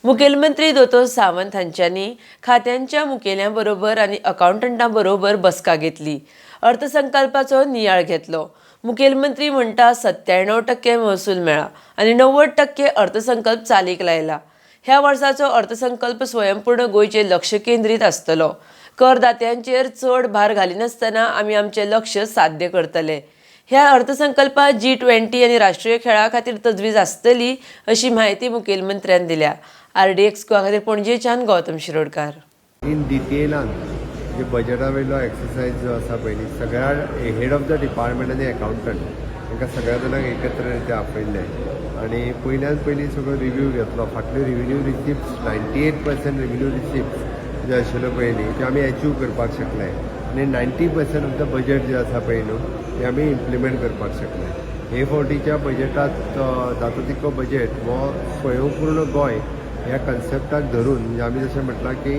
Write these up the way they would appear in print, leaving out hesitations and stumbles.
मुखेलमंत्री दोतोर सावंत हांच्यांनी खात्यांच्या मुखेल्यां बरोबर आनी अकावंटंटां बरोबर बसका घेतली. अर्थसंकल्पाचो नियाळ घेतलो. मुखेलमंत्री म्हणटा, 97% महसूल मेळ्ळा आनी 90% अर्थसंकल्प चालीक लायला. ह्या वर्साचो अर्थसंकल्प स्वयंपूर्ण गोंयचेर लक्ष केंद्रीत आसतलो. करदात्यांचेर चड भार घालिनासतना आमी आमचें लक्ष साध्य करतले. ह्या अर्थसंकल्पात जी 20 आनी राष्ट्रीय खेळां खातीर तजवीज आसतली, अशी म्हायती मुखेलमंत्र्यान दिल्या. आरडीएक्स गोवा खातीर पणजेच्यान गौतम शिरोडकार. इन डिटेलान जे बजेटा वयलो एक्सरसायज जो आसा, पयलीं सगळ्या हेड ऑफ the department आनी एकाउंटंट तांकां सगळ्या जाणांक एकत्र रित्या आपयल्ले आनी पयल्यान पयलीं सगळो रिव्यू घेतलो. फाटल्यो revenue receipts, 98% revenue receipts जे आशिल्ल्यो पयलीं, त्यो आमी एचीव करपाक शकले आनी 90% ऑफ the budget जे आसा पळय न्हू, ते आमी इम्प्लिमेंट करपाक शकले. हे फावटीच्या बजेटात जाता तितको बजेट हो स्वयंपूर्ण गोंय ह्या कन्सेप्टाक धरून, म्हणजे आमी जशें म्हटलां की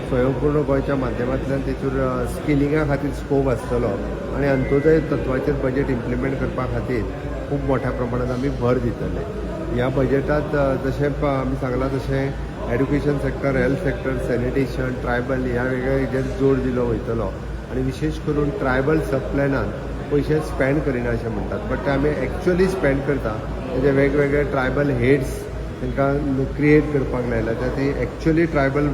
स्वयंपूर्ण गोंयच्या माध्यमांतल्यान तेतूर स्किलिंगा खातीर स्कोप आसतलो आनी अंत्योदय तत्वाचेर बजेट इम्प्लिमेंट करपा खातीर खूब मोठ्या प्रमाणात आमी भर दितले. ह्या बजेटात जशें आमी सांगलां तशें education sector, health sector, sanitation, tribal ह्या वेगळ्या हेजेर जोर दिलो वयतलो आनी विशेश करून ट्रायबल सब प्लॅनान पयशे स्पेंड करिना अशें म्हणटात, बट ते आमी एक्च्युअली स्पेंड करता. तेजे वेगवेगळे ट्रायबल हेड्स तांकां क्रिएट करपाक लायला. त्या ती एक्च्युअली ट्रायबल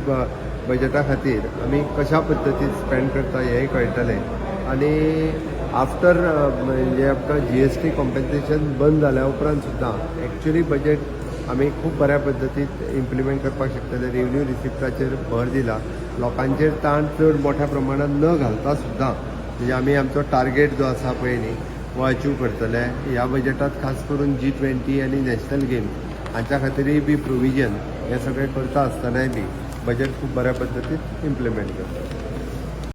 बजेटा खातीर आमी कशा पद्दतीन स्पेंड करता हेंय कळटलें. आनी आफ्टर म्हणजे आमकां जीएसटी कॉम्पेन्सेशन बंद जाल्या उपरांत सुद्दां एक्च्युअली बजेट आमी खूब बऱ्या पद्दतीन इम्प्लिमेंट करपाक शकतले. रेव्हन्यू रिसिप्टाचेर भर दिला. लोकांचेर ताण चड मोठ्या प्रमाणात न घालता सुद्दां म्हणजे आमी आमचो टार्गेट जो आसा पळय न्ही, हो अचीव करतले. ह्या बजेटात खास करून जी 20 आनी नॅशनल गेम हांच्या खातीरय बी प्रोविजन हे सगळें करता आसतनाय बी बजेट खूब बऱ्या पद्दतीन इम्प्लिमेंट करतले.